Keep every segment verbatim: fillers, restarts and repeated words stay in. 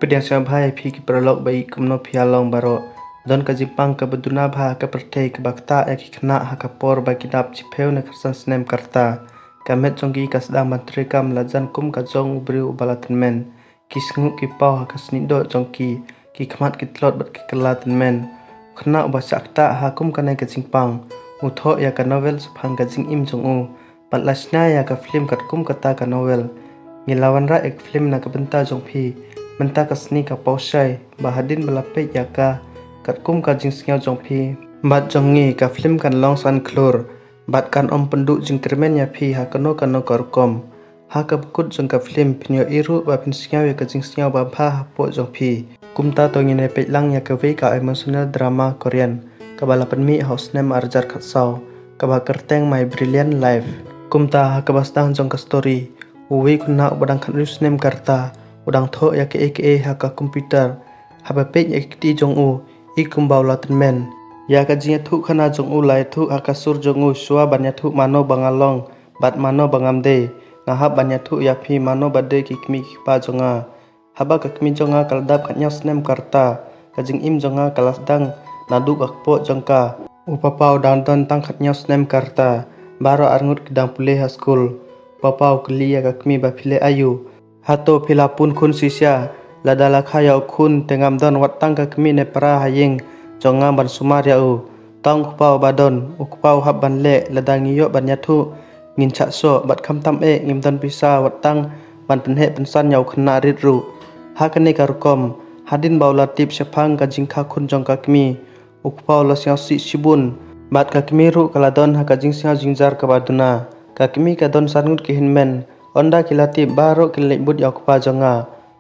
Pdiang sngewbha ïa phi ki paralok ba ïeit kumno phi ïa long baroh. Don ka jingpang kaba duna bha ha ka pyrthei kaba ktah ïa ki khynnah ha ka por ba ki dap shiphew ne khatsan snem ka rta. Ka met jong ki ka sdang ban treikam la jan kum ka jong u briew uba la tymmen. Ki sngew ki paw ha ka snieh doh jong ki, ki khmat ki tlot bad ki kylla tymmen. U khynnah uba shah ktah ha kum kane ka jingpang u thoh ïa ka novel shaphang ka jingim jong u bad la shna ïa ka film katkum kata ka novel. Ngi la wanrah ïa ka film na ka bynta jong phi. Mynta ka sngi ka paw shai ba hadien ba la peit ïa ka katkum ka jingsngew jong phi bad jong ngi, ka film kan long san khlur bad kan ym pynduh jingkyrmen ïa phi ha kano kano ka rukom. Ha kaba kut jong ka film phin ïohi ruh ba phin sngew ïa ka jingsngew ba bha hapoh jong phi. Kumta to ngin ïa peit lang ïa kawei ka emotional drama Korean kaba la pynmih ha u snem arhajar khatsaw, kaba kyrteng My Brilliant Life. Kumta ha kaba sdang jong ka story, uwei u khynnah uba dang khathynriew snem ka rta u dang thoh ïa kaei kaei ha ka computer. Haba peit ïa ka kti jong u, i kumba u la tymmen. Ïa ka jingïathuhkhana jong u la ïathuh ha ka sur jong u shuwa ban ïathuh mano ba nga long bad mano ba ngam dei. Nga hap ban ïathuh ïa phi mano ba dei ki kmie ki kpa jong nga. Haba ka kmie jong nga ka la dap khathynñiew snem ka rta, ka jingim jong nga ka la sdang naduh ka kpoh jong ka. U papa u dang don tang khathynñiew snem ka rta. Baroh arngut ki dang pule ha skul. U papa u kylli ïa ka kmie ba phi leh aïu. Hato phi la pun khun shisha? Lada la kha ïa u khun te ngam don wat tang ka kmie ne para ha ïing jong nga ban sumar ïa u. Tang u kpa uba don, u kpa u hap ban leh, lada ngi ïoh ban ïathuh ngin shah shoh, bad khamtam eh ngim don pisa wat tang ban pynheh pynsan ïa u khynnah rit ruh. Ha kane ka rukom, hadien ba u la tip shaphang ka jingkha khun jong ka kmie, u kpa u la sngewsih shibun. Bad ka kmie ruh ka la don ha ka jingsngew jingjar kaba duna. Ka kmie ka don san ngut ki hynmen. Ynda ki la tip baroh ki la leit bud ïa u kpa jong nga.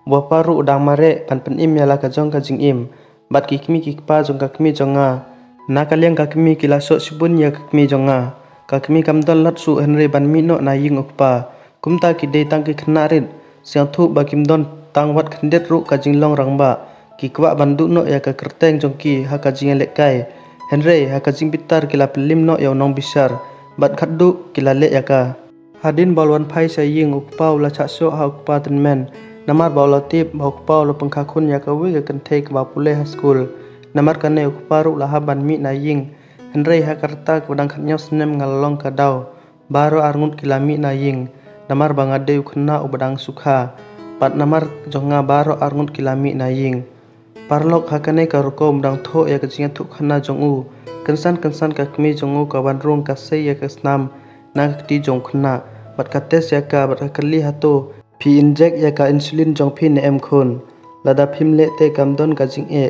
U papa ruh u dang mareh ban pynim ïa la ka jong ka jingim. Bad ki kmie ki kpa jong ka kmie jong nga. Na ka liang ka kmie ki la shoh shibun ïa ka kmie jong nga. Ka kmie kam don lot shuh hynrei ban mih noh na ïing u kpa. Kumta ki dei tang ki khynnah rit. Sngewthuh ba kim don tang wat khyndiat ruh ka jinglong rangbah. Ki kwah ban duh noh ïa ka kyrteng jong ki ha ka jingïalehkai. Hynrei ha ka jingbitar ki la pynlim noh ïa u nongbishar. Bad khatduh ki la leh ïa ka. Hadien ba u la wan phai sha ïing u kpa u la shah shoh ha u kpa tymmen. Namar ba u la tip ba u kpa u la pynkha khun ïa kawei ka kynthei kaba pule ha skul. Namar kane u kpa ruh u la hap ban mih na ïing. Hynrei ha ka rta kaba dang khathynñiew snem nga la long ka daw. Baroh arngut ki la mih na ïing. Namar ba nga dei u khynnah uba dang sukha. Bad namar jong nga baroh arngut ki la mih na ïing. Paralok, ha kane ka rukom u dang thoh ïa ka jingïathuhkhana jong u. Kynsan kynsan ka kmie jong u ka wan rung ka sei ïa ka snam na ka kti jong u khynnah. Bad ka test ïa ka bad ka kylli hato phi inject ïa ka insulin jong phi ne em khun. Lada phim leh te kam don ka jingeh.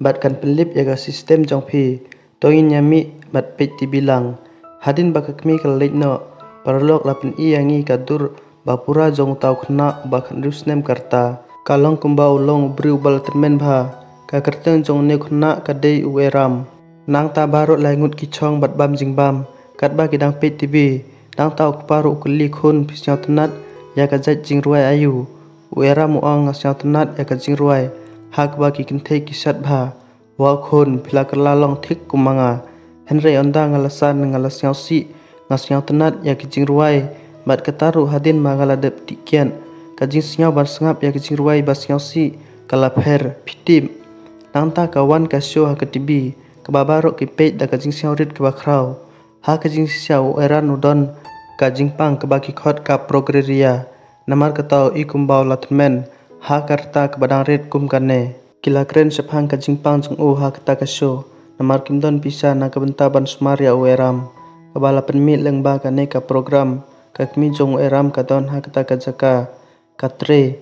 Bad kan pynlip ïa ka system jong phi. To ngin ïa mih bad peit T V lang. Hadien ba ka kmie ka la leit noh, paralok, la pyni ïa ngi ka dur ba pura jong uta u khynnah uba khathynriew snem ka rta. Ka long kumba u long u briew uba la tymmen bha. Ka kyrteng jong une u khynnah ka dei u Eram. Nangta baroh lai ngut ki shong bad bam jingbam katba ki dang peit T V. Nangta u kpa ruh u kylli khun, phi sngewtynnat ïa ka jait jingrwai aïu? U Eram u ong, nga sngewtynnat ïa ka jingrwai ha kaba ki kynthei ki shat bha. Wa khun, phi la kylla long thik kum ma nga. Hynrei ynda nga la san nga la sngewsih, nga sngewtynnat ïa ki jingrwai. Bad kata ruh hadien ba nga la dep dih kiad. Ka jingsngew ban sngap ïa ki jingrwai ba sngewsih ka la pher, phi tip. Nangta ka wan ka show ha ka T V kaba baroh ki peit da ka jingsngewrit kaba khraw. Ha ka jingshisha u Eram u don ka jingpang kaba ki khot ka progeria. Namar kata u i kumba u la tymmen ha ka rta kaba dang rit kum kane. Ki la kren shaphang ka jingpang jong u ha kata ka show. Namar kim don pisa na ka bynta ban sumar ïa u Eram. Kaba la pynmih lyngba kane ka program, ka kmie jong u Eram ka don ha kata ka jaka. Ka trei.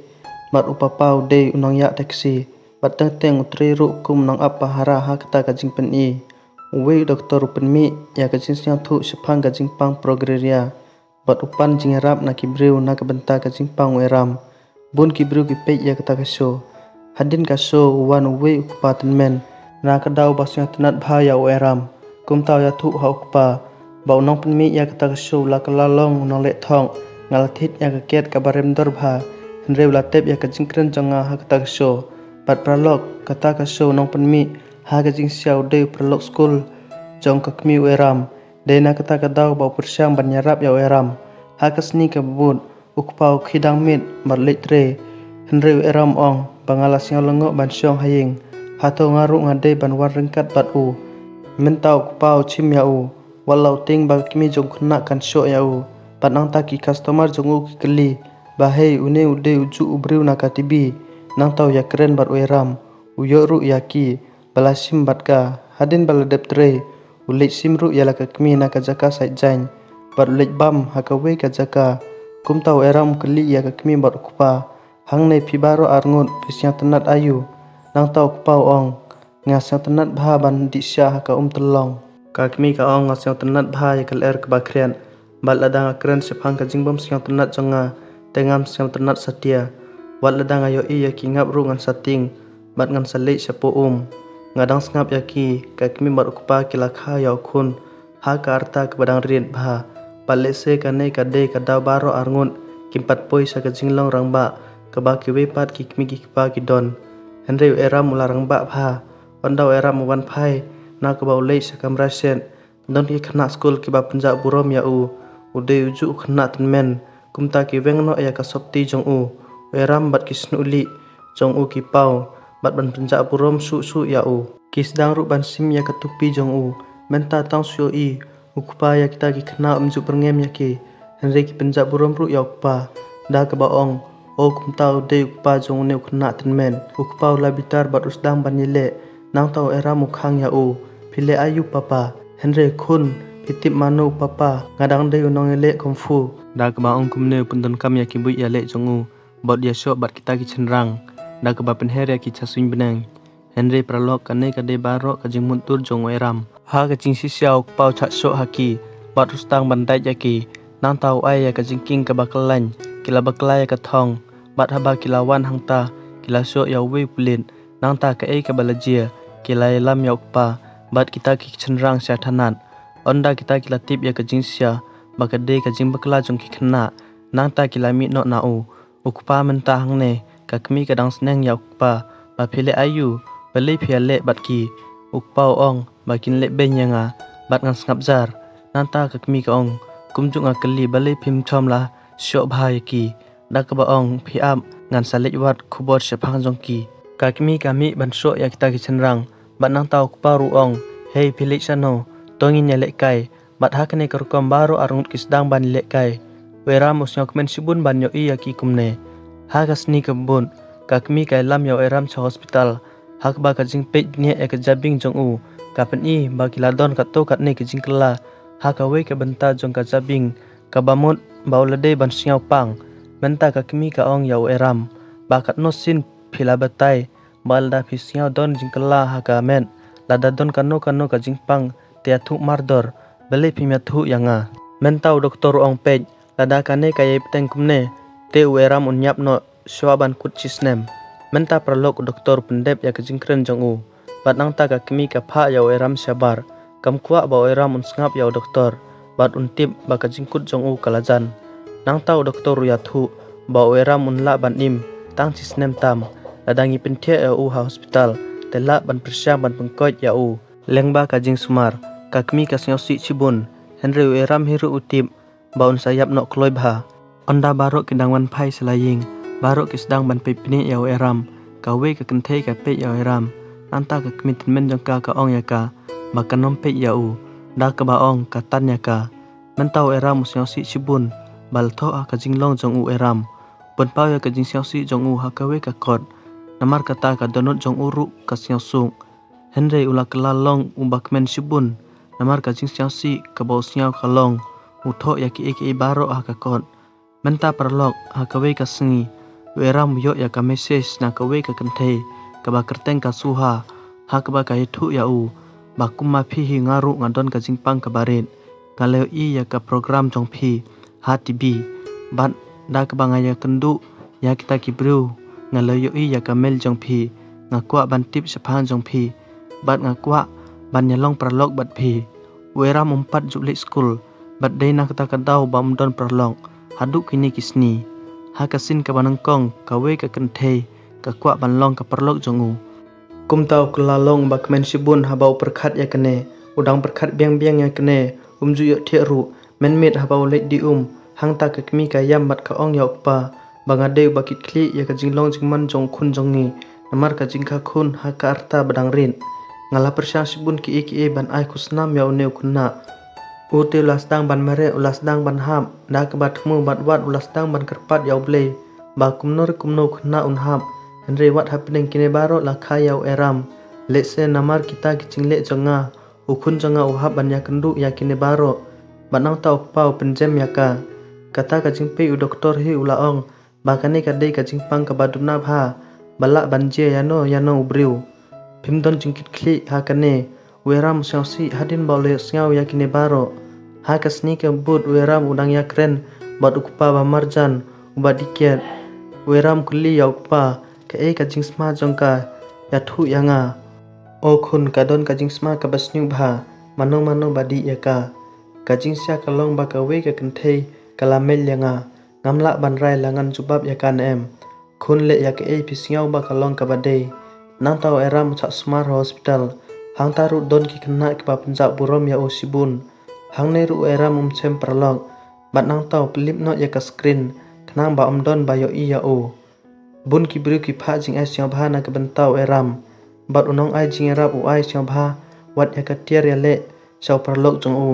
Bad u papa u dei u nongïah taxi. Bad teng teng u trei ruh kum u nongap pahara ha kata ka jingpyni. Uwei u doktor u pynmih ïa ka jingsngewthuh shaphang ka jingpang progeria. Bad u pan jingïarap na ki briew na ka bynta ka jingpang u Eram. Bun ki briew ki peit ïa kata ka show. Hadien ka show u wan uwei u kpa tymmen na ka daw ba sngewtynnat bha ïa u Eram. Kumta u ïathuh ha u kpa ba u nongpynmih ïa kata ka show u la kylla long u nongleh thong. Nga la thied ïa ka kiad kaba rem dor bha. Hynrei u la tep ïa ka jingkren jong nga ha kata ka show. Bad paralok, kata ka show u nongpynmih ha ka jingshisha u dei u paralok skul jong ka kmie u Eram. Dei na kata ka daw ba u pyrshang ban ïarap ïa u Eram. Ha ka sngi kaba bud, u kpa u khie dang miet bad leit trei. Hynrei u Eram u ong, ba nga la sngew lyngngoh ban shong ha ïing. Hato nga ruh nga dei ban wan ryngkat bad u? Mynta u kpa u chim ïa u, wat la u tieng ba ka kmie jong u khynnah kan shoh ïa u. Bad nangta ki customer jong u ki kylli ba hei, une u dei u juh u briew na ka T V. Nangta u ïakren bad u Eram, u ïoh ruh ïa ki ba la shim bad ka. Hadien ba la dep trei, u leit shim ruh ïa la ka kmie na ka jaka sait jaiñ bad u leit bam ha kawei ka jaka. Kumta u Eram u kylli ïa ka kmie bad u kpa, hangne phi baroh arngut phi sngewtynnat aïu? Nangta u kpa u ong, nga sngewtynnat bha ban dih sha ha ka Umtyllong. Ka kmie ka ong, nga sngewtynnat bha ïa ka lyer kaba khriat. Bad lada nga kren shaphang ka jingbym sngewtynnat jong nga, te ngam sngewtynnat satia. Wat lada nga ïohi ïa ki ngap ruh ngan sa tieng bad ngan sa leit shapoh um. Nga dang sngap ïa ki. Ka kmie bad u kpa ki la kha ïa u khun ha ka rta kaba dang riat bha. Bad lehse kane ka dei ka daw baroh arngut kim pat poi sha ka jinglong rangbah kaba kiwei pat ki kmie ki kpa ki don. Hynrei u Eram u la rangbah bha. Ynda u Eram u wan phai na kaba u leit sha kamra shet, don ki khynnah skul kiba pynjah burom ïa u. U dei u juh u khynnah tymmen. Kumta ki weng noh ïa ka sopti jong u. U Eram bad ki snuh lieh jong u ki paw bad ban pynjah burom shuh shuh ïa u. Ki sdang ruh ban shim ïa ka tupi jong u. Mynta tang shu ïohi u kpa ïa kita ki khynnah, um ju byrngem ïa ki. Hynrei ki pynjah burom ruh ïa u kpa da kaba ong, o, kumta u dei u kpa jong une u khynnah tymmen. U kpa u la bitar bad u sdang ban ïaleh. Nangta u Eram u khang ïa u, phi leh aïu papa? Hynrei khun, phi tip mano u papa? Nga dang dei u nongïaleh kung fu. Da kaba ong kumne u pyndonkam ïa ki buit ïaleh jong u bad ïashoh bad kita ki shynrang da kaba pynher ïa ki sha suiñ bneng. Hynrei paralok, kane ka dei baroh ka jingmutdur jong u Eram. Ha ka jingshisha u kpa u shah shoh ha ki bad u sdang ban dait ïa ki. Nangta u ai ïa ka jingkieng kaba kyllaiñ. Ki la bakla ïa ka thong bad haba ki la wan hangta, ki la shoh ïa uwei u pulit. Nangta kaei kaba la jia? Ki la ïalam ïa u kpa bad kita ki shynrang sha thanat. Ynda kita ki la tip ïa ka jingshisha ba ka dei ka jingbakla jong ki khynnah, nangta ki la mih noh na u. U kpa mynta hangne, ka kmie ka dang sneng ïa u kpa ba phi leh aïu, balei phi ïaleh bad ki? U kpa u ong ba kin leh beiñ ïa nga bad ngan sngap jar. Nangta ka kmie ka ong, kumjuh nga kylli, balei phim shym la shoh bha ïa ki? Da kaba ong, phi ap, ngan sa leit wad khubor shaphang jong ki. Ka kmie ka mih ban shoh ïa kita ki shynrang bad nangta u kpa ruh u ong, hei, phi leit shano? To ngin ïalehkai. Bad ha kane ka rukom baroh arngut ki sdang ban ïalehkai. U Eram u sngewkmen shibun ban ïohi ïa ki kumne. Ha ka sngi kaba bud, ka kmie ka ïalam ïa u Eram sha hospital. Ha kaba ka jingpeit bniah ïa ka jabieng jong u ka pyni ba ki la don katto katne ka jingkylla ha kawei ka bynta jong ka jabieng, kaba mut ba u la dei ban sngewpang. Mynta ka kmie ka ong ïa u Eram ba katno sien phi la batai ba lada phi sngew don jingkylla ha ka met, lada don kano kano ka jingpang, te ïathuh mardor, balei phim ïathuh ïa nga? Mynta u doktor u ong, peit, lada kane ka ïai bteng kumne, te u Eram un ïap noh shuwa ban kut shi snem. Mynta paralok, u doktor u pyndep ïa ka jingkren jong u bad nangta ka kmie ka phah ïa u Eram shabar. Kam kwah ba u Eram un sngap ïa u doktor bad un tip ba ka jingkut jong u ka la jan. Nangta u doktor u ïathuh ba u Eram un lah ban im tang shi snem tam. Lada ngi pynthiah ïa u ha hospital, te lah ban pyrshang ban pynkoit ïa u. Lyngba ka jingsumar, ka kmie ka sngewsih shibun. Hynrei u Eram hi ruh u tip ba un sa ïap noh kloi bha. Ynda baroh ki dang wan phai sha la ïing, baroh ki sdang ban peit bniah ïa u Eram. Kawei ka kynthei ka peit ïa u Eram. Nangta ka kmie tymmen jong ka ka ong ïa ka ba kan ym peit ïa u, da kaba ong ka tan ïa ka. Mynta u Eram u sngewsih shibun ba la thoh ha ka jinglong jong u Eram. Pynpaw ïa ka jingsngewsih jong u ha kawei ka kot. Namar kata ka dohnud jong u ruh ka sngewsuk. Hynrei u la kylla long uba kmen shibun. Namar ka jingsngewsih kaba u sngew ka long, u thoh ïa kiei kiei baroh ha ka kot. Mynta paralok, ha kawei ka sngi, u Eram u ïoh ïa ka message na kawei ka kynthei kaba kyrteng ka Suha, ha kaba ka ïathuh ïa u ba kum ma phi hi nga ruh nga don ka jingpang kaba rit. Nga la ïohi ïa ka program jong phi ha T V bad da kaba nga ïakynduh ïa kita ki briew, nga la ïohi ïa ka mail jong phi. Nga kwah ban tip shaphang jong phi bad nga kwah ban ïalong paralok bad phi. U Eram um pat ju leit skul bad dei na kata ka daw ba um don paralok haduh kine ki sngi. Ha ka sien kaba nyngkong, kawei ka kynthei ka kwah ban long ka paralok jong u. Kumta u kylla long uba kmen shibun haba u pyrkhat ïa kane. U dang pyrkhat biang biang ïa kane, um ju ïohthiah ruh. Mynmiet haba u leit die um, hangta ka kmie ka ïam bad ka ong ïa u kpa ba nga dei uba kit khlieh ïa ka jinglong jingman jong u khun jong ngi, namar ka jingkha khun ha ka rta ba dang rit. Nga la pyrshang shibun kiei kiei ban ai khusnam ïa une u khynnah. U te u la sdang ban mareh, u la sdang ban hap, da kaba thmu bad wat u la sdang ban kyrpad ïa U Blei ba kumno re kumno u khynnah un hap. Hynrei wat hapdeng kine baroh la kha ïa u Eram. Lehse namar kita ki jingleh jong nga, u khun jong nga u hap ban ïakynduh ïa kine baroh. Bad nangta u kpa u pynjem ïa ka. Kata ka jingpeit u doktor hi u la ong ba kane ka dei ka jingpang kaba duna bha ba lah ban jia ïano ïano u briew. Phim don jingkit khlieh ha kane. U Eram u sngewsih hadien ba u la ïohsngew ïa kine baroh. Ha ka sngi ka bud u Eram u dang ïakren bad u kpa ba marjan uba dih kiad. U Eram u kylli ïa u kpa, kaei ka jingsma jong ka, ïathuh ïa nga. O khun, ka don ka jingsma kaba sniew bha, mano mano ba dih ïa ka. Ka jingsia ka long ba kawei ka kynthei ka la mel ïa nga. Ngam lah ban rai la ngan jubab ïa ka ne em. Khun, leh ïa kaei phi sngew ba ka long kaba dei. Nangta u Eram u shah sumar ha hospital. Hangta ruh don ki khynnah kiba pynjah burom ïa u shibun. Hangne ruh u Eram um shem paralok. Bad nangta u pyllip noh ïa ka screen, khnang ba ym don ba ïohi ïa u. Bun ki briew ki phah jingai sngewbha na ka bynta u Eram. Bad u nongai jingïarap u ai sngewbha wat ïa ka tiar ïaleh sha u paralok jong u.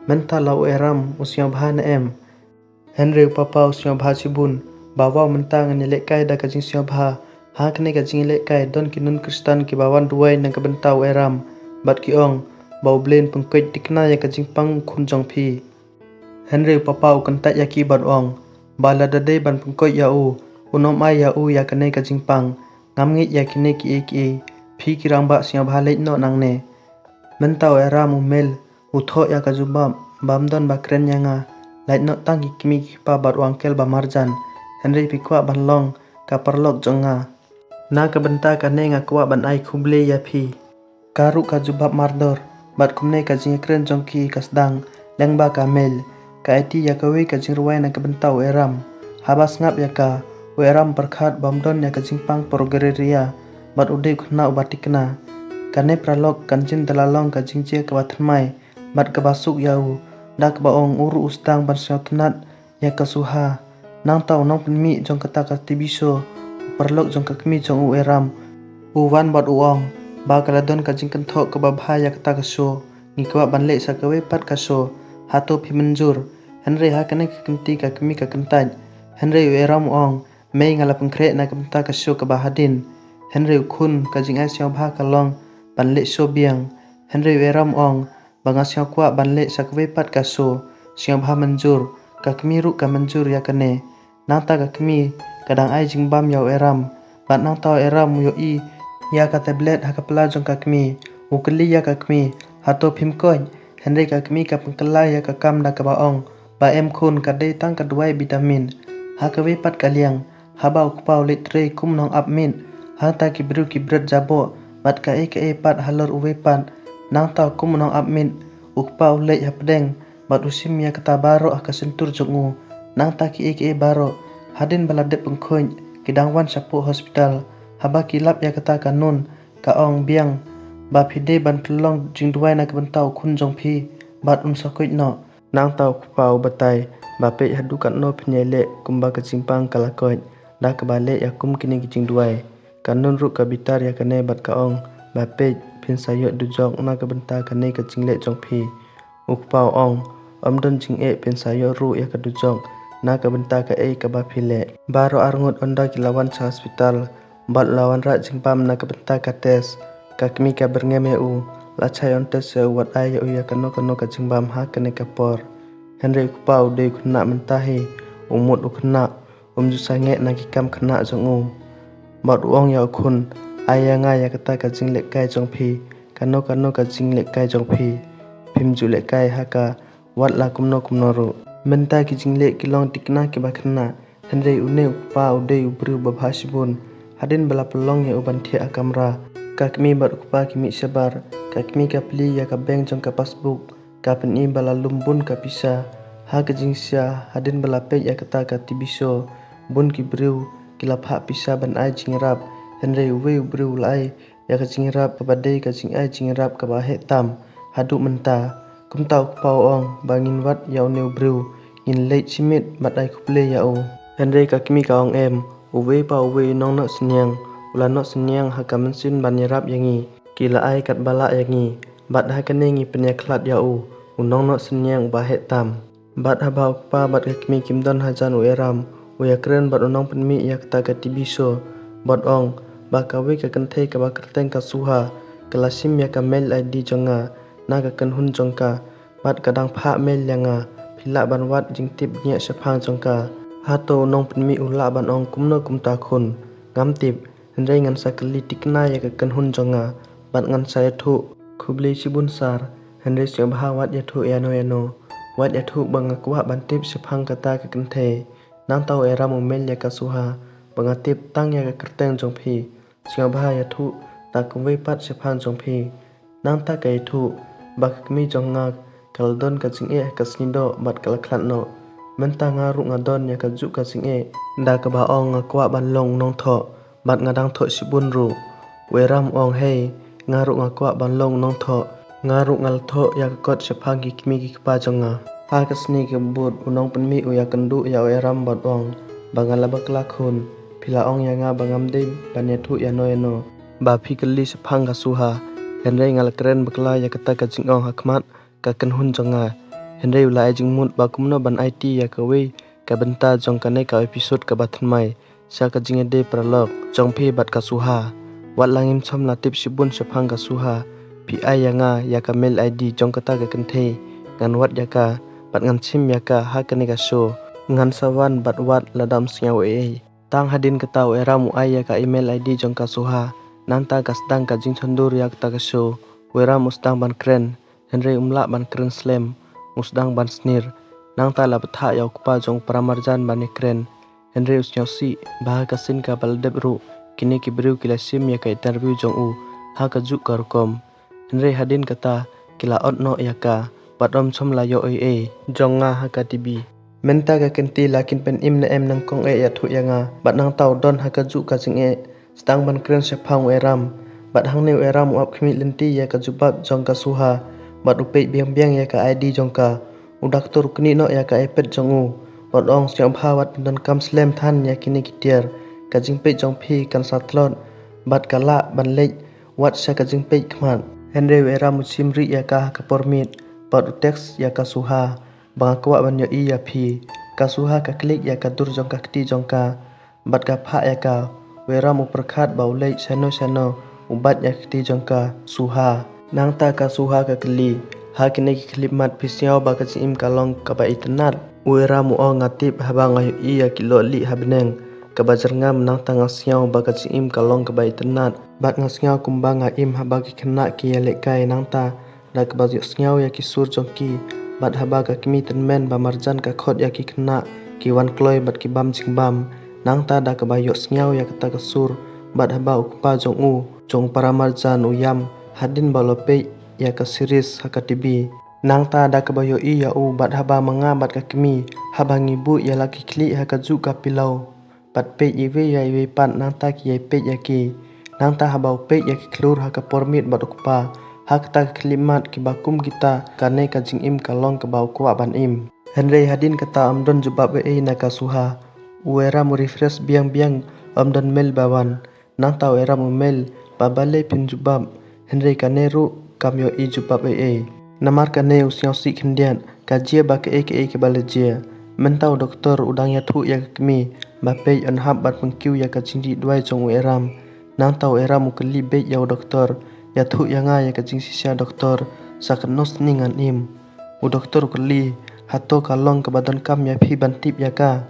Mynta la u Eram u sngewbha ne em? Hynrei u papa u sngewbha shibun ba, wow, mynta ngan ïalehkai da ka jingsngewbha. Ha kane ka jingïalehkai don ki nun Khristan kiba wan duwai na ka bynta u Eram bad ki ong ba U Blei un pynkhuid thikna ïa ka jingpang u khun jong phi. Hynrei u papa u kyntait ïa ki bad u ong ba lada dei ban pynkhuid ïa u, un ym ai ïa u ïa kane ka jingpang. Ngam ngeit ïa kine kiei kiei. Phi ki rangbah sngewbha leit noh nangne. Mynta u Eram u mel, u thoh ïa ka jubab ba ym don ba kren ïa nga. Lait noh tang ki kmie ki kpa bad u angkel ba marjan. Hynrei phi kwah ban long ka paralok jong nga. Na ka bynta kane nga kwah ban ai khublei ïa phi. Ka ruh ka jubab mardor, bad kumne ka jingïakren jong ki ka sdang lyngba ka mel. Ka aiti ïa kawei ka jingrwai na ka bynta u Eram. Haba sngap ïa ka, u Eram pyrkhat ba ym don ïa ka jingpang por greria, bad u dei u khynnah uba thikna. Kane paralok kan jin da la long ka jingjia kaba thymmai bad kaba suk ïa u, da kaba ong u ruh u sdang ban sngewtynnad ïa ka suha. Nangta u nongpynmih jong kata ka T V show, u paralok jong ka kmie jong u Eram, u wan bad u ong ba ka la don ka jingkynthoh kaba bha ïa kata ka show. Ngi kwah ban leh sa kawei pat ka show. Hato phi mynjur? Hynrei ha kane ka kynti ka kmie ka kyntait. Hynrei u Eram u ong, mei, nga la pynkhreh na ka bynta ka show kaba hadien. Hynrei u khun, ka jingai sngewbha ka long ban leh show biang. Hynrei u Eram u ong ba nga sngewkwah ban leh sa kawei pat ka show. Sngewbha mynjur. Ka kmie ruh ka mynjur ïa kane. Nangta ka kmie ka dang ai jingbam ïa u Eram. Bad nangta u Eram u ïohi ïa ka tablet ha ka pla jong ka kmie. U kylli ïa ka kmie, hato phim koit? Hynrei ka kmie ka pynkylla ïa ka kam da kaba ong ba em khun, ka dei tang ka dawai vitamin. Ha kawei pat ka liang, haba u kpa u leit trei kum u nongap miet, hangta ki briew ki bret jaboh bad kaei kaei pat halor uwei pat. Nangta kum u nongap miet, u kpa u leit hapdeng bad u shim ïa kata baroh ha ka shyntur jong u. Nangta kiei kiei baroh, hadien ba la dep pynkhuid, ki dang wan shapoh hospital. Haba ki lap ïa kata ka nun, ka ong biang ba phi dei ban pynlong jingduwai na ka bynta u khun jong phi bad un sa koit noh. Nangta u kpa u batai ba peit haduh katno phin ïai leh kumba ka jingpang ka la koit, da kaba leh ïa kum kine ki jingduwai. Ka nun ruh ka bitar ïa kane bad ka ong ba peit, phin sa ïoh dujok na ka bynta kane ka jingleh jong phi. U kpa u ong, ym don jingeh, phin sa ïoh ruh ïa ka dujok na ka bynta kaei kaba phi leh. Baroh arngut ynda ki la wan sha hospital bad la wanrah jingbam na ka bynta ka test. Ka kmie ka byrngem ïa u, la shai ong test ïa u wat ai ïa u ïa kano kano ka jingbam ha kane ka por. Hynrei u kpa u dei u khynnah mynta hi, u mut u khynnah, um ju sangeh na ki kam khynnah jong u. Bad u ong ïa u khun, ai ïa nga ïa kata ka jinglehkai jong phi, kano kano ka jinglehkai jong phi. Phim ju lehkai ha ka wat la kumno kumno ruh. Mynta ki jingleh ki long thikna kiba khynnah. Hynrei une u kpa u dei u briew ba bha shibun. Hadien ba la pynlong ïa u ban thiah ha kamra, ka kmie bad u kpa ki mih shabar. Ka kmie ka plie ïa ka bank jong ka passbook. Ka pyni ba la lum bun ka pisa. Ha ka jingshisha, hadien ba la peit ïa kata ka T V show, bun ki briew ki la phah pisa ban ai jingïarap. Hynrei uwei u briew u la ai ïa ka jingïarap kaba dei ka jingai jingïarap kaba heh tam haduh mynta. Kumta u kpa u ong ba ngin wad ïa une u briew, ngin leit shimet bad ai khublei ïa u. Hynrei ka kmie ka ong em, uwei pa uwei u nongnoh synñiang u la noh synñiang ha ka mynsiem ban ïarap ïa ngi. Ki la ai katba lah ïa ngi, bad ha kane ngi pynïakhlad ïa u, u nongnoh synñiang uba heh tam. Bad haba u kpa bad ka kmie kim don hajan, u Eram u ïakren bad u nongpynmih ïa kata ka TV show bad ong ba kawei ka kynthei kaba kyrteng ka Suha ka la shim ïa ka mail ID jong nga na ka kynhun jong ka, bad ka dang phah mail ïa nga, phi lah ban wad jingtip bniah shaphang jong ka. Hato u nongpynmih u lah ban ong kumno kumta khun? Ngam tip, hynrei ngan sa kylli tikna ïa ka kynhun jong nga bad ngan sa ïathuh. Khublei shibun sir, hynrei sngewbha wat ïathuh ïano ïano. Wat ïathuh ba nga kwah ban tip shaphang kata ka kynthei. Nangta u Eram u mail ïa ka Suha ba nga tip tang ïa ka kyrteng jong phi. Sngewbha ïathuh da kumwei pat shaphang jong phi. Nangta ka ïathuh ba ka kmie jong nga ka la don ka jingeh ha ka sngi doh bad ka la khlad noh. Mynta nga ruh nga don ïa kajuh ka jingeh da kaba ong nga kwah ban long nongthoh bad nga dang thoh shibun ruh. U Eram u ong hei, nga ruh nga kwah ban long nongthoh. Nga ruh nga la thoh ïa ka kot shaphang ki kmie ki kpa jong nga. Ha ka sngi kaba bud u nongpynmih u ïakynduh ïa u Eram bad ong ba nga la bakla khun. Phi la ong ïa nga ba ngam dei ban ïathuh ïano ïano, ba phi kylli shaphang ka Suha. Hynrei nga la kren bakla ïa kata ka jingong ha khmat ka kynhun jong nga. Hynrei u la ai jingmut ba kumno ban aiti ïa kawei ka bynta jong kane ka episode kaba thymmai sha ka jingïadei paralok jong phi bad ka Suha. Wat la ngim shym la tip shibun shaphang ka Suha, phi ai ïa nga ïa ka mail ID jong kata ka kynthei, ngan wad ïa ka bad ngan shim ïa ka ha kane ka show. Ngan sa wan bad wad lada ym sngew ei ei. Tang hadien kata u Eram u ai ïa ka email ID jong ka Suha. Nangta ka sdang ka jingshondur ïa kata ka show. U Eram u sdang ban kren, hynrei um lah ban kren slem, u sdang ban snier. Nangta la bthah ïa u kpa jong u Paramarjan ban ïakren. Hynrei u sngewsih ba ha ka sien kaba la dep ruh kine ki briew ki la shim ïa ka interview jong u ha kajuh ka rukom. Hynrei hadien kata ki la ot noh ïa ka bad ym shym la ïoh ei ei jong nga ha ka TV. Mynta ka kynti la kin pynim ne em nyngkong eh ïathuh ïa nga, bad nangta u don ha kajuh ka jingeh. Sdang ban kren shaphang u Eram, bad hangne u Eram u ap khmih lynti ïa ka jubab jong ka Suha bad u peit biang biang ïa ka ID jong ka. U doktor u knieh noh ïa ka iPad jong u bad ong sngewbha wat pyndonkam slem than ïa kine ki tiar. Ka jingpeit jong phi kan sa tlot bad ka lah ban leit wat sha ka jingpeit khmat. Hynrei u Eram u shim rieh ïa ka ha ka por miet bad u text ïa ka Suha ba nga kwah ban ïohi ïa phi. Ka Suha ka klik ïa ka dur jong ka kti jong ka bad ka phah ïa ka. U Eram u pyrkhat ba u leit shano shano u bat ïa ka kti jong ka Suha. Nangta ka Suha ka kylli, ha kine ki khyllipmat phi sngew ba ka jingim ka long kaba itynnad? U Eram u ong nga tip haba nga ïohi ïa ki loh lieh ha bneng kaba jyrngam nangta nga sngew ba ka jingim ka long kaba itynnad. Bad nga sngew kumba nga im haba ki khynnah ki ïalehkai nangta da kaba ïohsngew ïa ki sur jong ki. Bad haba ka kmie tymmen ba marjan ka khot ïa ki khynnah ki wan kloi bad ki bam jingbam. Nangta da kaba ïohsngew ïa kata ka sur bad haba u kpa jong u jong u Paramarjan u ïam hadien ba u la peit ïa ka series ha ka TV. Nangta da kaba ïohi ïa u bad haba ma nga bad ka kmie haba ngi buh ïa la ki khlieh ha kajuh ka pillow bad peit iwei ïa iwei pat nangta ki ïai peit ïa ki. Nangta haba u peit ïa ki khlur ha ka por miet bad u kpa, ha kata ka khyllipmat kiba kum kita kane ka jingim ka long kaba u kwah ban im. Hynrei hadien kata ym don jubab ei ei na ka Suha. U Eram u refresh biang biang, ym don mail ba wan. Nangta u Eram u mail ba balei phin jubab, hynrei kane ruh kam ïohi jubab ei ei. Namar kane u sngewsih khyndiat, ka jia ba kaei kaei kaba la jia. Mynta u doktor u dang ïathuh ïa ka kmie ba peit yn hap ban pynkiew ïa ka jingdih duwai jong u Eram. Nangta u Eram u kylli beit ïa u doktor, ïathuh ïa nga ïa ka jingshisha doktor, sa katno snem ngan im? U doktor u kylli, hato ka long kaba donkam ïa phi ban tip ïa ka?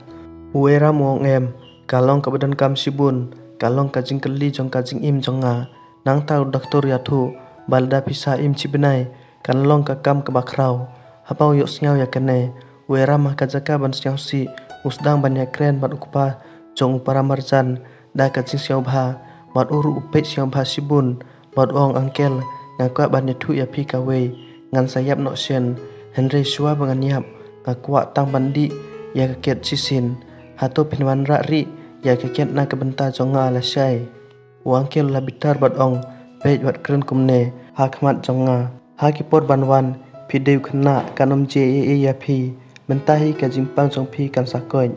U Eram u ong em, ka long kaba donkam shibun, ka long ka jingkylli jong ka jingim jong nga. Nangta u doktor u ïathuh ba lada phi sa im shi bnai kan long ka kam kaba khraw. Haba u ïohsngew ïa kane, u Eram ha ka jaka ban sngewsih u sdang ban ïakren bad u kpa jong u Paramarjan da ka jingsngewbha bad u ruh u peit sngewbha shibun bad u ong, uncle, nga kwah ban ïathuh ïa phi kawei, ngan sa ïap noh shen, hynrei shuwa ba ngan ïap nga kwah tang ban dih ïa ka ket shisien. Hato phin wanrah rieh ïa ka ket na ka bynta jong nga lashai? U uncle u la bitar bad ong, peit wat kren kumne ha khmat jong nga. Ha ki por ban wan phi dei u khynnah, kan ym jia ei ei ïa phi. Mynta hi ka jingpang jong phi kan sa koit.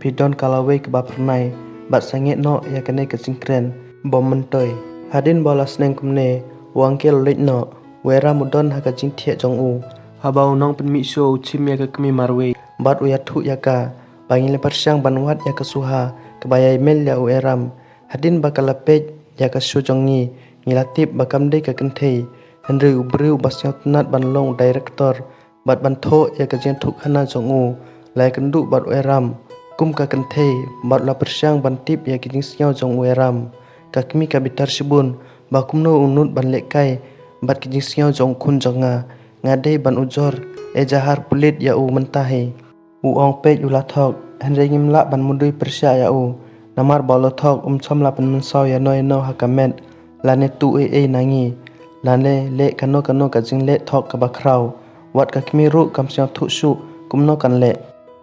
phi don ka lawei kaba phyrnai, bad sangeh noh ïa kane ka jingkren bym myntoi. Hadien ba u la sneng kumne, u angkel u leit noh, u Eram u don ha ka jingthiah jong u. Haba u nongpynmih show u chim ïa ka kmie marwei bad u ïathuh ïa ka ba ngi la pyrshang ban wad ïa ka Suha kaba ïai mel ïa u Eram. Hadien ba ka la peit ïa ka show jong ngi, ngi la tip ba kam dei ka kynthei, hynrei u briew ba sngewtynnat ban long u director bad ban thoh ïa ka jingïathuhkhana jong u la ïakynduh bad u Eram. Kum ka kynthei bad u la pyrshang ban tip ïa ki jingsngew jong u Eram. Ka kmie ka bitar shibun ba kumno u nud ban lehkai bad ki jingsngew jong u khun jong nga. Nga dei ban ujor ejahar pulit ïa u mynta hi. U ong peit u la thok, hynrei ngim lah ban mudui pyrshah ïa u. Namar ba u la thok um shym la pynmynsaw ïano ïano ha ka met, lane tuh ei ei na ngi, lane leh kano kano ka jingleh thok kaba khraw. Wat ka kmie ruh kam sngewthuh shuh kumno kan leh.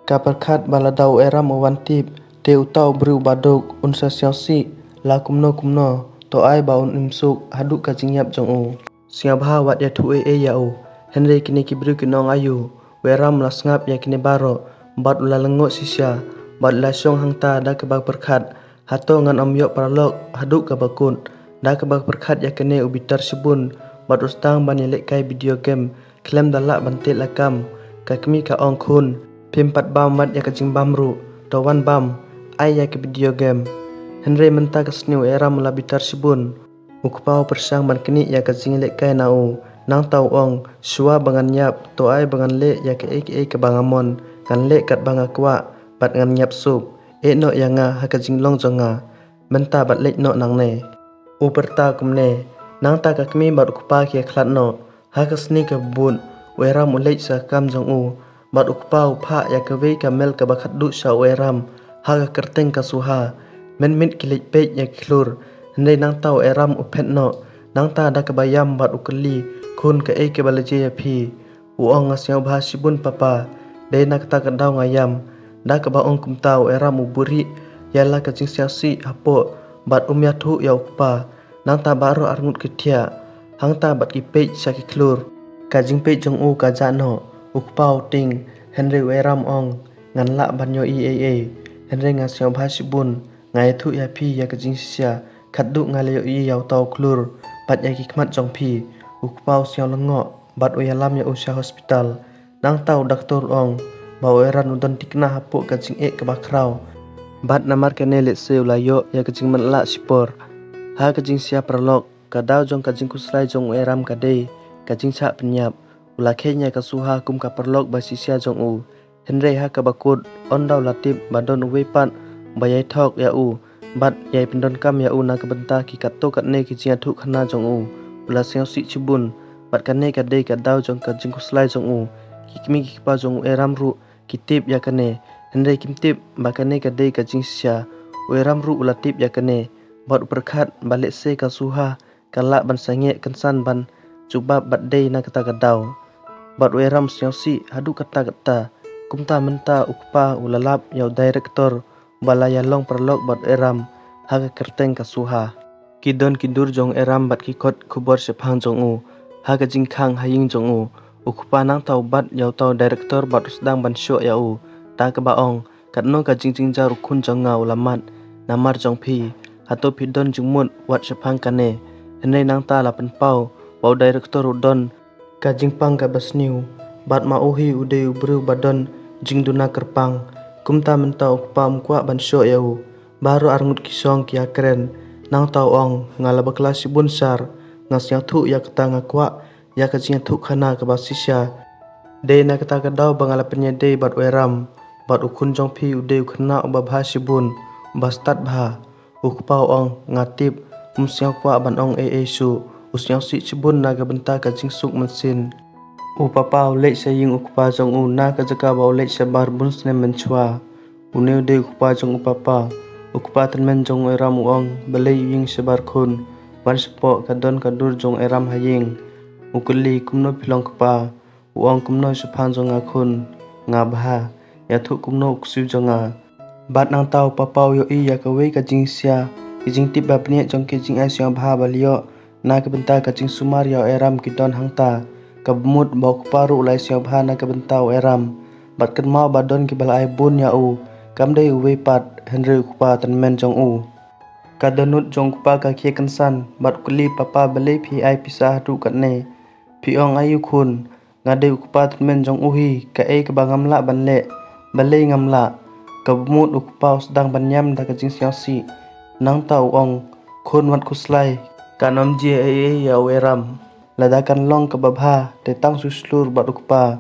Ka pyrkhat ba lada u Eram u wan tip, te uta u briew ba duk un sa sngewsih la kumno kumno, to ai ba un im suk haduh ka jingïap jong u. Sngewbha wat ïathuh ei ei ïa u. Hynrei kine ki briew kin ong aïu? U Eram u la sngap ïa kine baroh bad u la lyngngoh shisha bad u la shong hangta da kaba pyrkhat, hato ngan ym ïoh paralok haduh kaba kut? Da kaba pyrkhat ïa kane u bitar shibun bad u sdang ban ïalehkai video game khlem da lah ban tied lakam. Ka kmie ka ong, khun, phim pat bam wat ïa ka jingbam ruh, to wan bam, ai ïa ka video game. Hynrei mynta ka sngi u Eram u la bitar shibun. U kpa u pyrshang ban knieh ïa ka jingïalehkai na u, nangta u ong, shuwa ba ngan ïap, to ai ba ngan leh ïa kaei kaei kaba nga mon, ngan leh katba nga kwah bad ngan ïap suk. Eh noh ïa nga ha ka jinglong jong nga mynta bad leit noh nangne. U pyrta kumne, nangta ka kmie bad u kpa ki ïakhlad noh. Ha ka sngi kaba bud, u Eram u leit sha ka kam jong u bad u kpa u phah ïa kawei ka mel kaba khatduh sha u Eram ha ka kyrteng ka Suha. Mynmiet ki leit peit ïa ki khlur, hynrei nangta u Eram u phet noh. Nangta da kaba ïam bad u kylli, khun, kaei kaba la jia ïa phi? U ong, nga sngewbha shibun papa, dei na kata ka daw nga ïam. Da kaba ong kumta u Eram u buhrieh ïa la ka jingsngewsih hapoh bad um ïathuh ïa u kpa. Nangta baroh arngut ki thiah hangta bad ki peit sha ki khlur. Ka jingpeit jong u ka jah noh. U kpa u tieng, hynrei u Eram ong, ngan lah ban ïohi ei ei, hynrei nga sngewbha shibun. Nga ïathuh ïa phi ïa ka jingshisha, khatduh nga la ïohi ïa uta u khlur bad ïa ki khmat jong phi. U kpa u sngew lyngngoh bad u ïalam ïa u sha hospital. Nangta u doktor u ong ba u Eram u don thikna hapoh ka jingeh kaba khraw bad namar kane lehse u la ïoh ïa ka jingmatlah shipor. Ha ka jingshisha paralok, ka daw jong ka jingkhuslai jong u Eram ka dei ka jingshah pynïap. U la kheiñ ïa ka Suha kum ka paralok ba shisha jong u. Hynrei ha kaba kut, ynda u la tip ba don uwei pat ba ïai thok ïa u bad ïai pyndonkam ïa u na ka bynta ki katto katne ki jingïathuhkhana jong u, u la sngewsih shibun. Bad kane ka dei ka daw jong ka jingkhuslai jong u. Ki kmie ki kpa jong u Eram ruh ki tip ïa kane, hynrei kim tip ba kane ka dei ka jingshisha. U Eram ruh u la tip ïa kane bad u pyrkhat ba lehse ka Suha ka lah ban sangeh kynsan ban jubab bad dei na kata ka daw. Bad u Eram u sngewsih haduh katta katta. Kumta mynta u kpa u la lap ïa u director ba la ïalong paralok bad u Eram ha ka kyrteng ka Suha. Ki don ki dur jong u Eram bad ki khot khubor shaphang jong u ha ka jingkhang ha ïing jong u. U kpa nangta u bat ïa uta u director bad u sdang ban shoh ïa u, da kaba ong, katno ka jingjynjar u khun jong nga u la mad namar jong phi. Hato phi don jingmut wat shaphang kane? Hynrei nangta la pynpaw ba u director u don ka jingpang kaba sniew bad ma u hi u dei u briew ba don jingduna kyrpang. Kumta mynta u kpa um kwah ban shoh ïa u. Baroh arngut ki shong ki ïakren. Nangta u ong, nga la bakla shibun sir, nga sngewthuh ïa kata, nga kwah ïa ka jingïathuhkhana kaba shisha. Dei na kata ka daw ba nga la pynïadei bad u Eram, bad u khun jong phi u dei u khynnah uba bha shibun, uba stad bha. U kpa u ong, nga tip, um sngew kwah ban ong ei ei shuh. U sngewsih shibun na ka bynta ka jingsuk mynsiem. U papa u leit sha ïing u kpa jong u na ka jaka ba u leit shabar bun snem mynshuwa. Une u dei u kpa jong u papa. U kpa tymmen jong u Eram u ong, balei u ïeng shabar khun? Wan shapoh, ka don ka dur jong u Eram ha ïing. U kylli, kumno phi long kpa? U ong, kumno shaphang jong nga khun? Nga bha. Ïathuh kumno u ksuid jong nga. Bad nangta u papa u ïohi ïa kawei ka jingshisha, ka jingtip ba bniah jong ka jingai sngewbha ba la ïoh na ka bynta ka jingsumar ïa u Eram ki don hangta. Kaba mut ba u kpa ruh u la ïa sngewbha na ka bynta u Eram. Bad kynmaw ba don kiba la ai bun ïa u. kam dei uwei pat, hynrei u kpa tymmen jong u. Ka dohnud jong u kpa ka khie kynsan, bad u kylli papa balei phi ai pisa haduh katne. Phi ong aïu khun, nga dei u kpa tymmen jong u hi, kaei kaba ngam lah ban leh, balei ngam lah. Kaba mut u kpa u sdang ban ïam da ka jingsngewsih. Nangta u ong, khun wat khuslai, kan ym jia ei ei ïa u Eram. Lada kan long kaba bha, te tang shu shlur bad u kpa.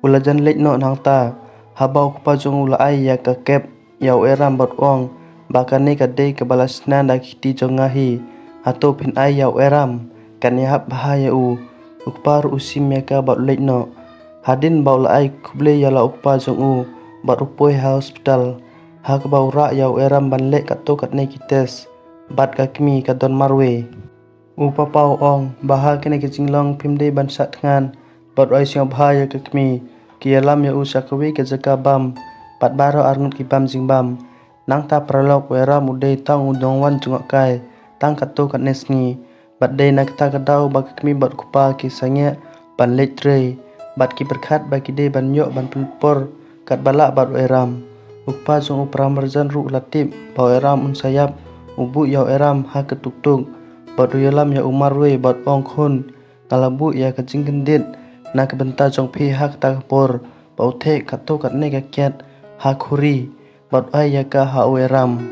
U la jan leit noh nangta, haba u kpa jong u la ai ïa ka kep ïa u Eram bad u ong, ba kane ka dei kaba la shna da ki kti jong nga hi, hato phin ai ïa u Eram, kan ïahap bha ïa u. U kpa ruh u shim ïa ka bad u leit noh. Hadien ba u la ai khublei ïa la u kpa jong u, bad u poi ha hospital, ha kaba u rah ïa u Eram ban leh katto katne ki test, bad ka kmie ka don marwei. U papa u ong, ba ha kane ka jinglong phim dei ban shah thngan, bad u ai sngewbha ïa ka kmie, ki ïalam ïa u sha kawei ka jaka bam, bad baroh arngut ki bam jingbam. Nangta paralok u Eram u dei tang u nongwan jngohkai, tang katto katne sngi, bad dei na kata ka daw ba ka kmie bad u kpa ki sangeh ban leit trei, bad ki pyrkhat ba ki dei ban ïoh ban pynlut por katba lah bad u Eram. U kpa jong u para marjan ruh u la tip ba u Eram un sa ïap, u buh ïa u Eram ha ka tuktuk, bad u ïalam ïa u marwei bad u ong khun, nga la buh ïa ka jingkyndit na ka bynta jong phi ha kata ka por, ba u theh katto katne ka kiad ha khuri, bad u ai ïa ka ha u Eram.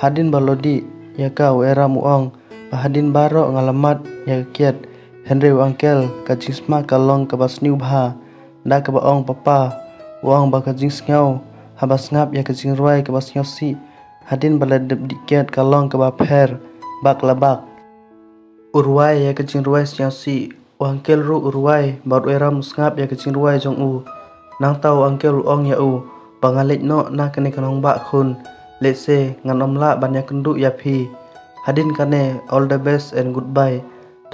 Hadien ba la dih ïa ka u Eram u ong, ba hadien baroh nga la mad ïa ka kiad, hynrei u angkel ka jingsma ka long kaba sniew bha, da kaba ong papa, u ong ba ka jingsngew, haba sngap ïa ka jingrwai kaba sngewsih, hadien ba la dep dih kiad ka long kaba pher, bak la bak. U rwai ïa ka jingrwai sngewsih, u angkel ruh u rwai, bad u Eram u sngap ïa ka jingrwai jong u. Nangta u angkel u ong ïa u, ba nga leit noh na kane ka nongbah khun, lehse ngan ym lah ban ïakynduh ïa phi. Hadien kane, all the best and goodbye.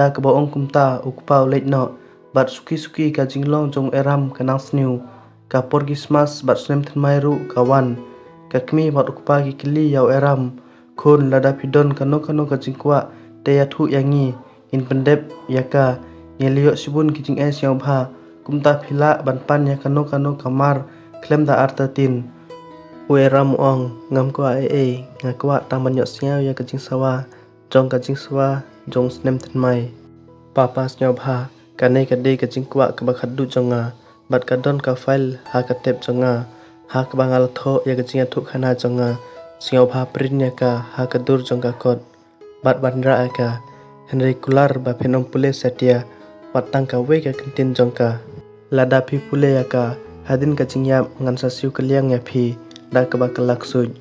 Da kaba ong kumta, u kpa u leit noh, bad suki suki ka jinglong jong u Eram ka nang sniew. Ka por Krismas bad snem thymmai ruh ka wan. Ka kmie bad u kpa ki kylli ïa u Eram, khun, lada phi don kano kano ka jingkwah, te ïathuh ïa ngi, ngin pyndep ïa ka. Ngi la ïoh shibun ki jingai sngewbha, kumta phi lah ban pan ïa kano kano ka mar khlem da artatien. U Eram u ong, ngam kwah ei ei, nga kwah tang ban ïohsngew ïa ka jingsawa jong ka jingsawa jong snem thymmai. Papa sngewbha, kane ka dei ka jingkwah kaba khadduh jong nga, bad ka don ka file ha ka tep jong nga, ha kaba nga la thoh ïa ka jingïathuhkhana jong nga. Sngewbha print ïa ka ha ka dur jong ka kot, bad wanrah ïa ka. Hynrei kular ba phin ym pule satia, wat tang kawei ka kyntien jong ka. Lada phi pule ïa ka, hadien ka jingïap ngan sa siew kylliang ïa phi, da kaba kylla ksuid.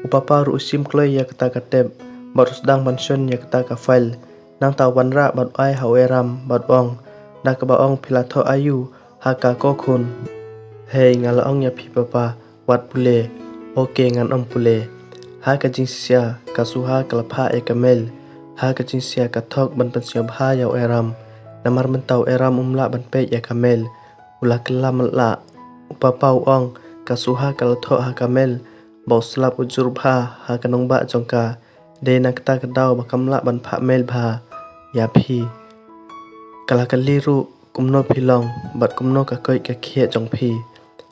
U papa ruh u shim kloi ïa kata ka tep, bad u sdang ban shon ïa kata ka file. Nangta u wanrah bad u ai ha u Eram bad u ong, da kaba ong, phi la thoh aïu ha ka ko khun. Hei, nga la ong ïa phi papa, wat pule. Ok, ngan ym pule. Ha ka jingshisha, ka suha ka la phah ïa ka mail. Ha ka jingshisha ka thok ban pynsngewbha ïa u Eram. Namar mynta u Eram um lah ban peit ïa ka mail. U la kylla matlah. U papa u ong, ka suha ka la thoh ha ka mail, ba u slap u jur bha ha ka nongbah jong ka. Dei na kata ka daw ba kam lah ban phah mail bha ïa phi. Ka la kylli ruh kumno phi long, bad kumno ka koit ka khiah jong phi.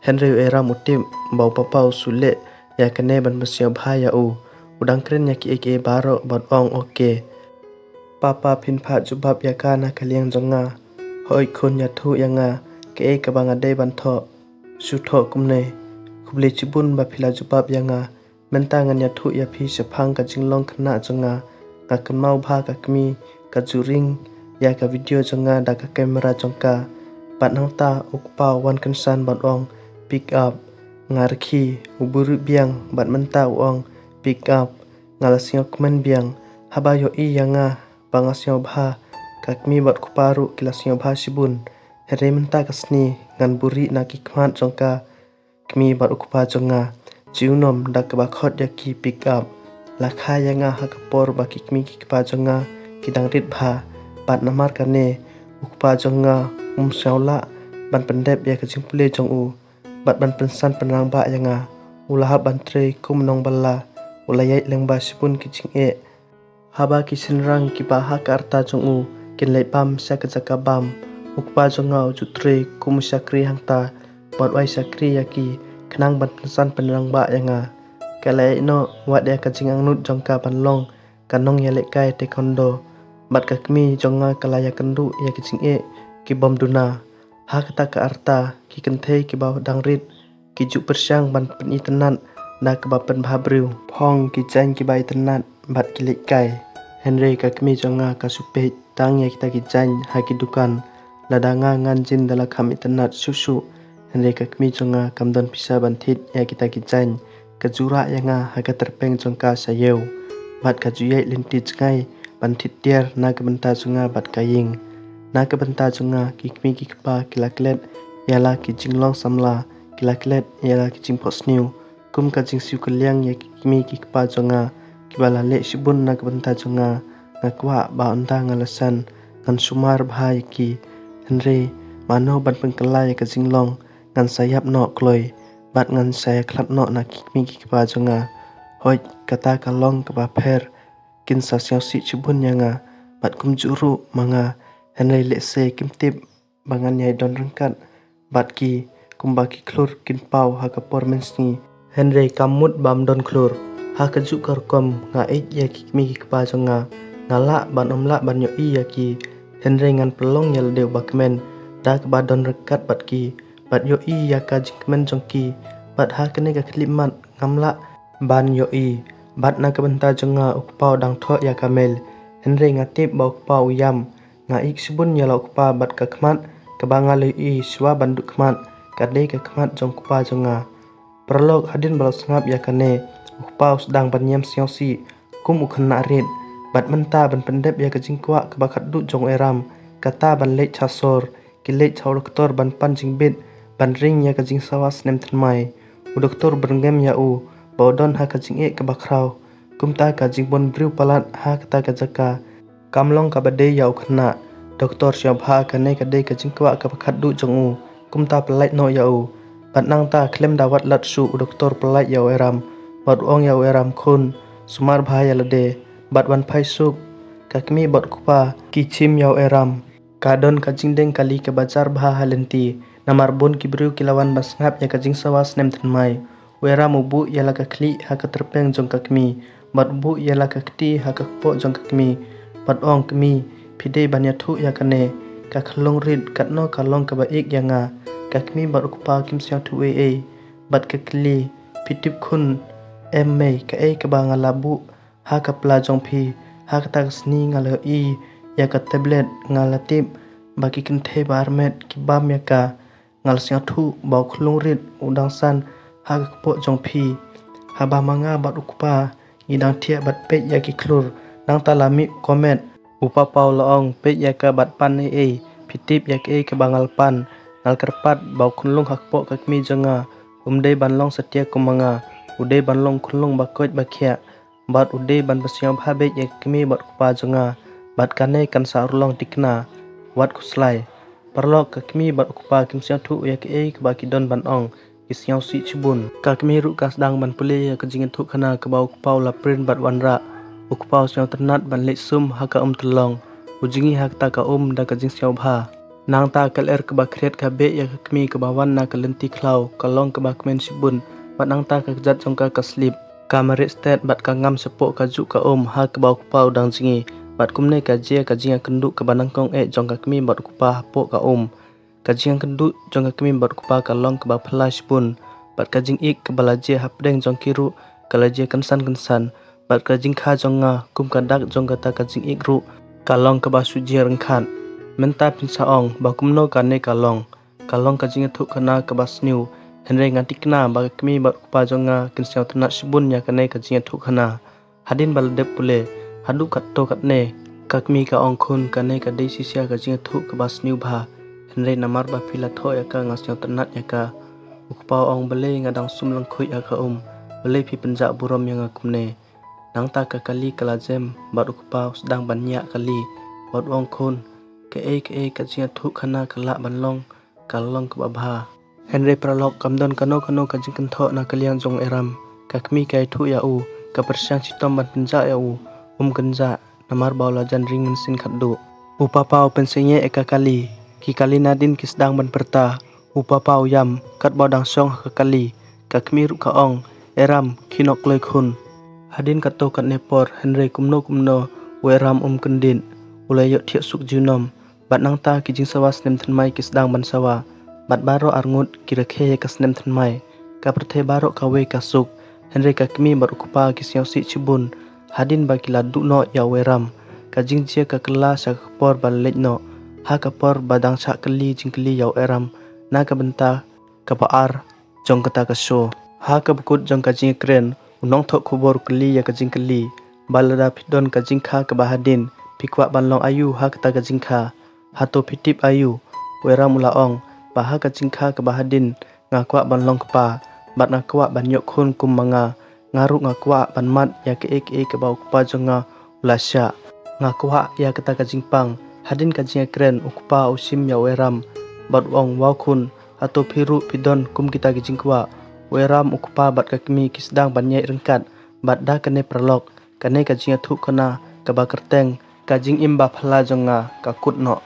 Hynrei u Eram u tip ba u papa u shu leh ïa kane ban pynsngewbha ïa u. U dang kren ïa kiei kiei baroh bad u ong, ok. Papa, phin phah jubab ïa ka na ka liang jong nga. Hooid khun, ïathuh ïa nga kaei kaba nga dei ban thoh. Shu thoh kumne. Khublei shibun ba phi la jubab ïa nga. Mynta ngan ïathuh ïa phi shaphang ka jinglong khynnah jong nga. Nga kynmaw bha ka kmie ka ju ring ïa ka video jong nga da ka camera jong ka. Bad nangta u kpa u wan kynsan bad u ong, pick up. Nga rkhie, u buhrieh biang, bad mynta u ong, pick up. Nga la sngewkmen biang. Haba ïohi ïa nga ba nga sngewbha, ka kmie bad u kpa ruh ki la sngewbha shibun. Hynrei mynta ka sngi ngan buhrieh na ki khmat jong ka kmie bad u kpa jong nga. Junom, da kaba khot ïa ki pick up. La kha ïa nga ha ka por ba ki kmie ki kpa jong nga ki dang rit bha. Bad namar kane, u kpa jong nga um sngew lah ban pyndep ïa ka jingpule jong u, bad ban pynsan pynrangbah ïa nga. U la hap ban trei kum u nongbylla. U la ïaid lyngba shibun ki jingeh. Haba ki shynrang kiba ha ka rta jong u kin leit bam sha ka jaka bam, u kpa jong nga u ju trei kum u shakri hangta, bad u ai shakri ïa ki. khnang ban pynsan pynrangbah ïa nga. Ka la ïeh noh wat ïa ka jingangnud jong ka ban long ka nongïalehkai taekwondo. Bad ka kmie jong nga ka la ïakynduh ïa ki jingeh ki bym duna. Ha kata ka rta ki kynthei kiba dang rit ki ju pyrshang ban pynitynnad da kaba pynbha briew. Phong ki jaiñ kiba itynnad bad ki lehkai. Hynrei ka kmie jong nga ka shu peit tang ïa kita ki jaiñ ha ki dukan. Lada nga ngan jin da la kham itynnad shuh shuh. Hynrei ka kmie jong nga kam don pisa ban thied ïa kita ki jaiñ. Ka ju rah ïa nga ha ka tyrpeng jong ka sha ïew. Bad ka ju ïaid lynti jngai ban thied tiar na ka bynta jong nga bad ka ïing. Na ka bynta jong nga ki kmie ki kpa ki la klet ïa la ki jinglong samla, ki la klet ïa la ki jingphohsniew. Kum ka jingsiew kylliang ïa ki kmie ki kpa jong nga kiba la leh shibun na ka bynta jong nga. Nga kwah ba ynda nga la san ngan sumar bha ïa ki. Hynrei mano ban pynkylla ïa ka jinglong, ngan sa ïap noh kloi. Bad ngan sa ïakhlad noh na ki kmie ki kpa jong nga. Hooid, kata ka long kaba pher. Kin sa sngewsih shibun ïa nga bad kumjuh ruh ma nga. Hynrei lehse kim tip ba ngan ïai don ryngkat bad ki kumba ki khlur kin paw ha ka por mynsngi. Hynrei kam mut bam don khlur. Ha kajuh ka rukom nga ïeit ïa ki kmie ki kpa jong nga. Nga lah ban ym lah ban ïohi ïa ki. Hynrei ngan pynlong ïa lade uba kmen da kaba don ryngkat bad ki bad ïohi ïa ka jingkmen jong ki. Bad ha kane ka khyllipmat ngam lah ban ïohi. Bad na ka bynta jong nga u kpa u dang thoh ïa ka mail. Hynrei nga tip ba u kpa u ïam. Nga ïeit shibun ïa la u kpa bad ka khmat kaba nga la ïohi shuwa ban duh khmat ka dei ka khmat jong u kpa jong nga. Paralok, hadien ba la sngap ïa kane u kpa u sdang ban ïam sngewsih kum u khynnah rit. Bad mynta ban pyndep ïa ka jingkwah kaba khatduh jong u Eram, kata ban leit sha sor. Ki leit sha u doktor ban pan jingbit ban ring ïa ka jingsawa snem thymmai. U doktor u byrngem ïa u ba u don ha ka jingeh kaba khraw. Kumta ka jingbun briew palat ha kata ka jaka kam long kaba dei ïa u khynnah. Doktor sngewbha kane ka dei ka jingkwah kaba khatduh jong u. Kumta pyllait noh ïa u. Bad nangta khlem da wad lad shuh u doktor pyllait ïa u Eram bad u ong ïa u Eram, khun, sumar bha ïa lade bad wan phai suk. Ka kmie bad u kpa ki shim ïa u Eram. Ka don ka jingdeng kali kaba jar bha ha lynti namar bun ki briew ki la wan ban sngap ïa ka jingsawa snem thymmai. U Eram u buh ïa la ka khlieh ha ka tyrpeng jong ka kmie bad u buh ïa la ka kti ha ka kpoh jong ka kmie bad ong, kmie, phi dei ban ïathuh ïa kane. Ka khyllung rit katno ka long kaba ïeit ïa nga. Ka kmie bad u kpa kim sngewthuh ei ei bad ka kylli, phi tip khun em mei kaei kaba nga la buh ha ka pla jong phi? Ha kata ka sngi nga la ïohi ïa ka tablet, nga la tip ba ki kynthei ba armet ki bam ïa ka. Nga la sngewthuh ba u khyllung rit u dang san ha ka kpoh jong phi. Haba ma nga bad u kpa ngi dang thiah bad peit ïa ki khlur, nangta la mih u komet. U papa u la ong, peit ïa ka bad pan ei ei. Phi tip ïa kaei kaba nga la pan? Nga la kyrpad ba u khunlung ha kpoh ka kmie jong nga um dei ban long satia kum ma nga. U dei ban long khunlung ba koit ba khiah bad u dei ban pynsngewbha beit ïa ka kmie bad u kpa jong nga. Bad kane kan sa urlong thikna. Wat khuslai. Paralok, ka kmie bad u kpa kim sngewthuh ïa kaei kaba ki don ban ong. Ki sngewsih shibun. Ka kmie ruh ka sdang ban pule ïa ka jingïathuhkhana kaba u kpa u la print bad wanrah. U kpa u sngewtynnat ban leit sum ha ka umtyllong. U jngi ha kata ka um da ka jingsngewbha. Nangta ka lyer kaba khriat ka beh ïa ka kmie kaba wan na ka lynti khlaw, ka long kaba kmen shibun. Bad nangta ka kjat jong ka ka slip. Ka mareh stet bad ka ngam shapoh kajuh ka um ha kaba u kpa u dang jngi. Bad kumne ka jia ka jingïakynduh kaba nyngkong eh jong ka kmie bad u kpa hapoh ka um. Ka jingïakynduh jong ka kmie bad u kpa ka long kaba phylla shibun. Bad ka jingïeit kaba la jia hapdeng jong ki ruh ka la jia kynsan kynsan. Bad ka jingkha jong nga kum ka dak jong kata ka jingïeit ruh ka long kaba shu jia ryngkat. Mynta phin sa ong ba kumno kane ka long. Ka long ka jingïathuhkhana kaba sniew. Hynrei nga thikna ba ka kmie bad u kpa jong nga kin sngewtynnat shibun ïa kane ka jingïathuhkhana. Hadien ba la dep pule haduh katto katne, ka kmie ka ong, khun, kane ka dei shisha ka jingïathuh kaba sniew bha. Hynrei namar ba phi la thoh ïa ka nga sngewtynnat ïa ka. U kpa u ong, balei nga dang sum lyngkhuh ha ka um? Balei phi pynjah burom ïa nga kumne? Nangta ka kali ka la jem bad u kpa u sdang ban ñiah kali bad u ong, khun, kaei kaei ka jingïathuhkhana ka lah ban long, ka long kaba bha. Hynrei paralok, kam don kano kano ka jingkynthoh na ka liang jong u Eram. Ka kmie ka ïathuh ïa u, ka pyrshang shitom ban pynjah ïa u. Um kynjah namar ba u la jan ring mynsiem khatduh. U papa u pynsangeh ïa ka kali. Ki kali nadien ki sdang ban pyrta. U papa u ïam katba u dang shong ha ka kali. Ka kmie ruh ka ong, "E Ram, khie noh kloi khun." Hadien katto katne por, hynrei kumno kumno u Eram um kyndit, u la ïoh thiah suk junom. Bad nangta ki jingsawa snem thymmai ki sdang ban sawa, bad baroh arngut ki rakhe ïa ka snem thymmai. Ka pyrthei baroh kawei ka suk, hynrei ka kmie bad u kpa ki sngewsih shibun. Hadien ba ki la duh noh ïa u Eram, ka jingjia ka kylla sha ka por ba la leit noh, ha ka por ba dang shah kylli jingkylli ïa u Eram na ka bynta kaba ar jong kata ka show. Ha kaba kut jong ka jingïakren, u nongthoh khubor u kylli ïa ka jingkylli, ba lada phi don ka jingkha kaba hadien, phi kwah ban long aïu ha kata ka jingkha? Hato phi tip aïu? U Eram u la ong, ba ha ka jingkha kaba hadien, nga kwah ban long kpa, bad nga kwah ban ïoh khun kum ma nga. Nga ruh nga kwah ban mad ïa kaei kaei kaba u kpa jong nga u la shah. Nga kwah ïa kata ka jingpang. Hadien ka jingïakren, u kpa u shim ïa u Eram bad u ong, "Waw khun, hato phi ruh phi don kum kita ki jingkwah?" U Eram, u kpa bad ka kmie ki sdang ban ïaid ryngkat. Bad da kane paralok, kane ka jingïathuhkhana kaba kyrteng Ka Jingim Ba Phylla Jong Nga ka kut noh.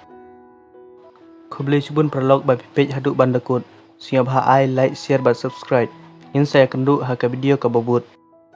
Khublei shibun paralok ba phi peit haduh ban da kut. Sngewbha ai like, share bad subscribe. Ngin sa ïakynduh ha ka video kaba bud.